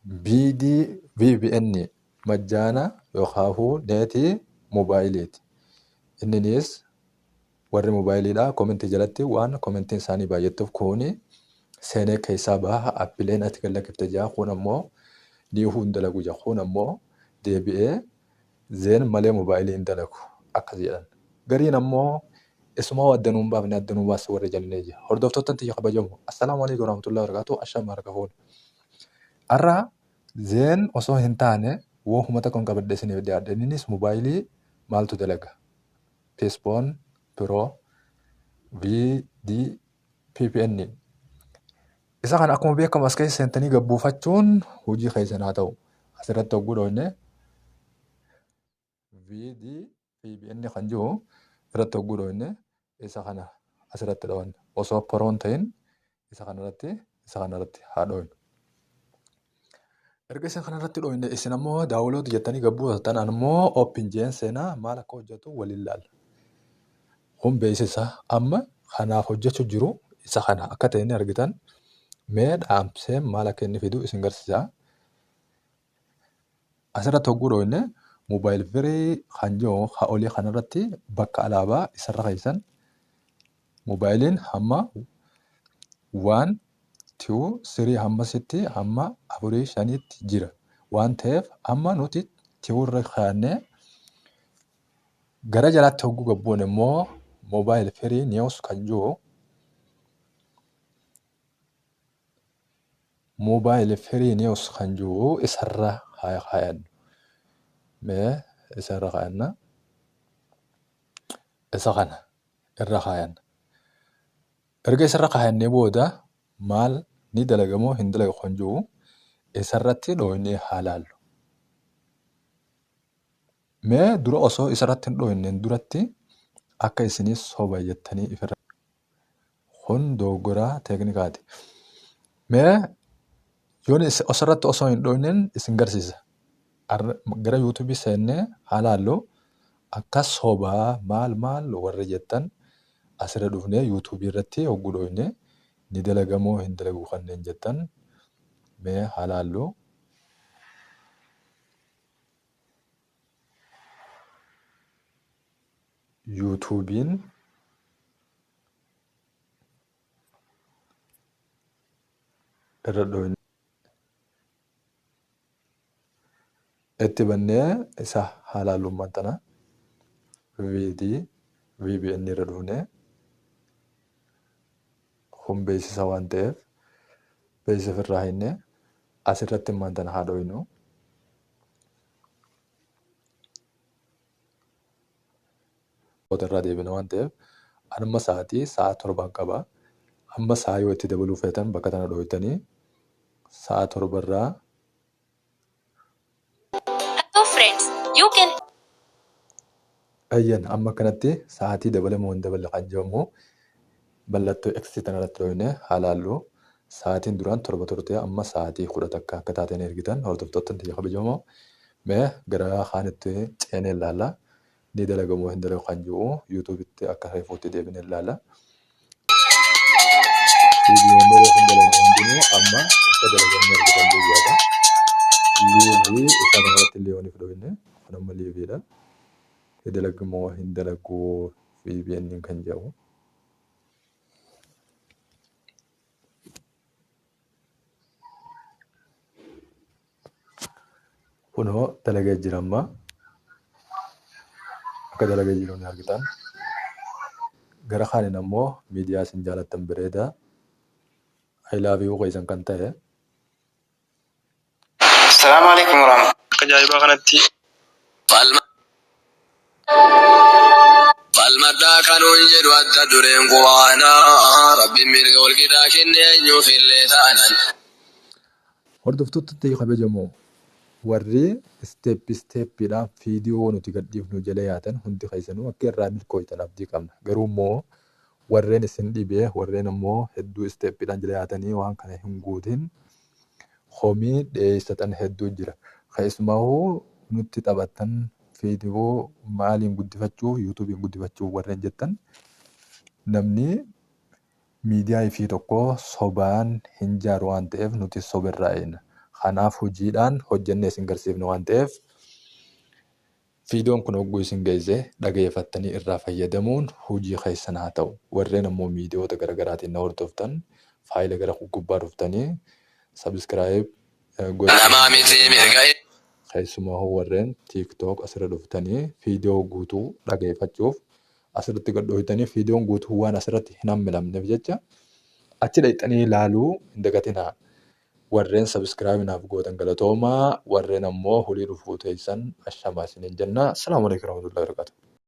VDVPN majjaana yookaahuu neetii moobaayiliiti. Inninis warri moobaayiliidha komentii jalatti waan komentiin isaanii baay'attuuf kuni seenee keessaa baha appileen ati gad lakkifte jaa kun ammoo niihuu hin dalagu jaa kun ammoo deebi'ee zeen malee moobaayilii hin dalagu akkas jedhan. Gariin ammoo isumaa adda nuun baafne adda nuu baasi warri jennee jira. Hordoftoota tiyya kabajamoo. Assalaamu alaikum warahmatullahi wabarakatuh. Ashama harka fuune. Har'a zeen osoo hin taane wohuma tokkoon qabadhee isiniif dhiyaadhe. Innis moobaayilii maaltu dalaga? Psphone Pro VDPPN. Isa kana akkuma beekamu as keessa seentanii gabbuufachuun hojii keessan haa ta'u. Asirratti hogguu dhoofne VDPPN kan jiru irratti hogguu dhoofne isa kana asirratti dhoofne osoo Pro hin ta'in isa kanarratti haa dhoofnu. Erga isa kanarratti dhoofne isin ammoo daawulooti jettanii gabbuufattan ammoo open jeen seenaa maal akka hojjetu waliin ilaalla. Kun beeksisa amma kanaaf hojjechuu jiru isa kana akka ta'e ni argitan. Mee dhaamsee maal akka inni fidu isin garsiisa. Asirratti hogguu dhoofne moobaayil firii kan jiru haa olii kanarratti bakka alaabaa isarra keessan moobaayiliin hamma 1 2 3 hamma sitti hamma 4 5tti jira waan ta'eef amma nuti tiwurra kaa'annee gara jalaatti hogguu gabbuun immoo moobaayil firii niwus kan jiru moobaayil firii niwus kan jiru isarra haa kaayannu. Mee isarra kaayanna. Isa kana irra kaayanna. Erga isarra kaayannee booda maal ni dalagamoo hin dalagu kan jiru isarratti dhooynee haa laallu. Mee dura osoo isarratti hin dhooyneen duratti akka isinis soba jettanii ifirra kun dogoggora teeknikaati. Mee yoon osirratti osoo hin dhooyneen isin garsiisa. Gara yuutuubii seennee haa laallu akka sobaa maal maal warri jettan asirra dhufnee yuutuubii irratti hogguu dhooyne ni dalagamoo hin dalagu kanneen jettan mee haa laallu. Yuutuubiin irra dhooyne itti bannee isa haa laallu ammaan tana VD VBN irra dhufnee kun beeksisa waan ta'eef beeksisa ofirraa hinnee asirratti ammaan tana haa dhooynu. Irraa deebina waan ta'eef amma sa'aatii sa'a 7 qaba. Amma sa'a yoo itti dabaluu feetan bakka tana dhooytanii sa'a 7 irraa Hello friends, you can Ayyan amma akkanatti sa'aatii dabalamoo hin daballe kan jedhamu mallattoo X tanarratti dhooyne haa laallu. Sa'aatiin duraan 7 turte amma sa'aatii 11 akka taateen ergitan hordoftoota tiyya kabajamoo. Mee gara kaanitti ceenee ilaalla. Ni dalagamoo hin dalagu kan jiru yuutuubitti akka reefuutti deebinee ilaalla. Viidiyoon reefu hin dalagne hundinuu amma akka dalagan ni argitan jechaadha. Liivii isa kanarratti illee yooniif dhooyne kun amma liiviidha. Ni dalagamoo hin dalagu VPN kan jedhamu. Kunoo dalagee jira amma. Akka dalagee jiru ni argitan. Gara kaaniin ammoo miidiyaa isin jaalattan bareedaa I love you keessan kan ta'e Assalaamu alaikum warahmatullahi. Akka ajaa'ibaa kanatti Falmadhaa kanuun jedhu adda dureen quraanaa Rabbiin mirga wal qixaa kenne eenyuuf illee taanan. Hordoftoota ta'e kabajamoo warri isteeppi isteeppiidhaan viidiyoo nuti gadhiifnu jala yaatan hundi keessanuu akka irraa milkooytan abdii qabna. Garuu immoo warreen isin dhibee warreen ammoo hedduu isteeppiidhaan jala yaatanii waan kana hin guutin komii dhiyeessatan hedduu jira. Keessumaahuu nutti taphattan viidiyoo maaliin guddifachuuf yuutuubiin guddifachuuf warreen jettan namni miidiyaa ifii tokko sobaan hin jaaru waan ta'eef nuti soba irraa eegna. Kanaaf hojiidhaan hojjennee isin garsiifna waan ta'eef viidiyoon kun hogguu isin geesse dhageeffattanii irraa fayyadamuun hojii keessan haa ta'u. Warreen ammoo miidiyoota garaagaraatiin na hordoftan faayila gara gubbaa dhuftanii subscribe gochuu Namaa hin miti dagatinaa. mirga Keessumaa warreen TikTok asirra dhuftanii viidiyoo guutuu dhageeffachuuf asirratti gad dhooytanii viidiyoon guutuu waan asirratti hin hammilamneef jecha achi dhaqxanii ilaaluu hin dagatinaa. Warreen subscribe naaf gootan galatoomaa, warreen ammoo hulii dhufuu teessan ashamaa isiniin jenna. Assalaamu alaikum warahmatullahi wabarakatuh.